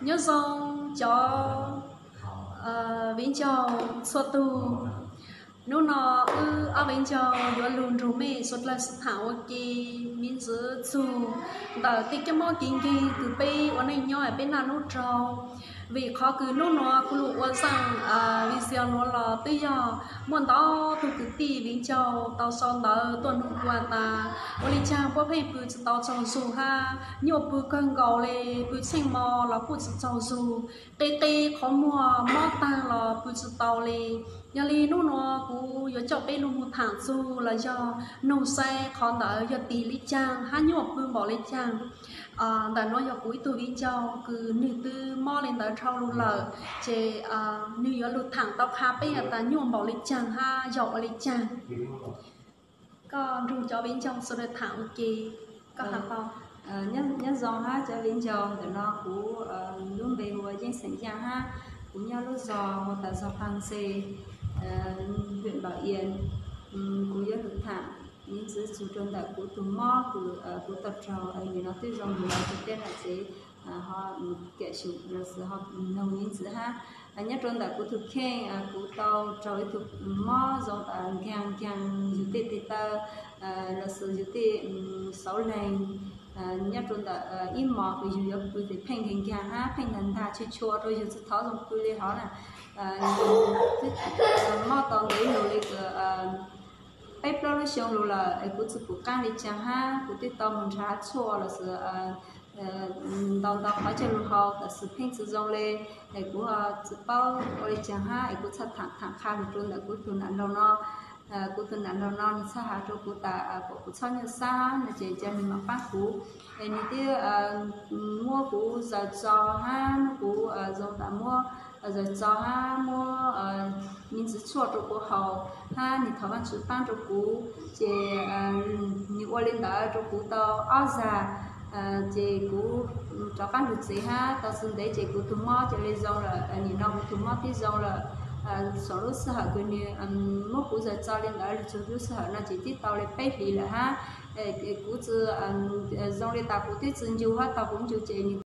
Nyob zoo cov viv ncaus txhua tus. Hnub no wb ob viv ncaus yuav lug nrug mej suav dlawg sib tham ua ke, miv ntxwv txug ntawm tej kev mob kev nkeeg kws peb ua neej nyob peb naj nub raug. Vim qhov kws hnub nuav kuv lug ua zaaj video nuav los twb yog muaj ntau tug kwv tij viv ncaus tau sau ntawv tuaj nug kuv tas ua li caag puab pheej pw tsi tau tsaug zug hab nyuaj pw kawg nkaus le, pw tsheej mo los kuj tsi tsaug zug, qe qe qhov muag mob taag los pw tsi tau le. Yog li hnub nuav kuv yuav coj peb lug moog thaam txug los yog noog saib qhov ntawd yog tim li caag hab nyuaj pw npaum li caag. Ntawm nuav yog kuv ib tug viv ncaus kws nwg twb mob li ntawd dhau lug lawm, ces nwg yuav lug thaam tau qha peb has tas nyuaj npaum li caag hab yog ua li caag. Koj nrug cov viv ncaus sawv daws thaam ua ke, koj has tau. Nyob zoo hab cov viv ncaus, ntawm no kuv lub npe hu ua Yeej xeem Yaj hab kuv nyob lub zog hu tas zog Pag Nxes, hwm Npam Ias. Kuv yuav lug thaam miv ntxwv txug rua ntawm kuv tug mob kws kuv tau raug, nim no twb zoo lug lawm, tej nam tsev ho kam xyum los sis ho noog miv ntxwv hab. Nyob rua ntawm kuv tug kheej, kuv tau raug ib tug mob zoo tas nkaag nkaag yug tej tes taw los sis yug tej xauv leeg. Nyob rua ntawm ib mos kws yug yuav pw tes pheej nkaag nkaag hab pheej ntag ntag tsi tshua rua yug tsi thov zoo pw li hov na. Mob tau ntev lug li peb plaub lub xyoo lug lawm es kuv tsi pum qaab li caag hab kuv twb tau moog nrhav tshuaj los sis ntau ntau qhov coj lug hau tab sis pheej tsi zoo le. Es kuv tsi paub ua li caag hab es kuv txhaj thaam thaam qha lug rua ntawm kuv tug nam nraug no. Kuv tug nam nraug no nwg txhaj has rua kuv tas kom kuv txhob nyuaj sab no ces ca nwg maam paab kuv. Es nwg twb muab kuv zawm txo hab kuv zoo tas muab zawm txo hab muab miv ntxwv tshuaj rua kuv haus hab nwg thov Vaajtswv paab rua kuv ces nwg ua li ntawd rua kuv tau ob zag. Ces kuv rov qaab lug tsev hab tau tsi ntev ces kuv tug mob ca le zoo lawm. Nim no kuv tug mob tib zoo lawm. Saum lub sij hawm kws nwg muab kuv zawm txo li ntawd lug txug lub sij hawm no ces twb tau le peb hlis lawm hab. Kuv tsi zoo li tas kuv twb tsi ncu hab tau kuv ncu ces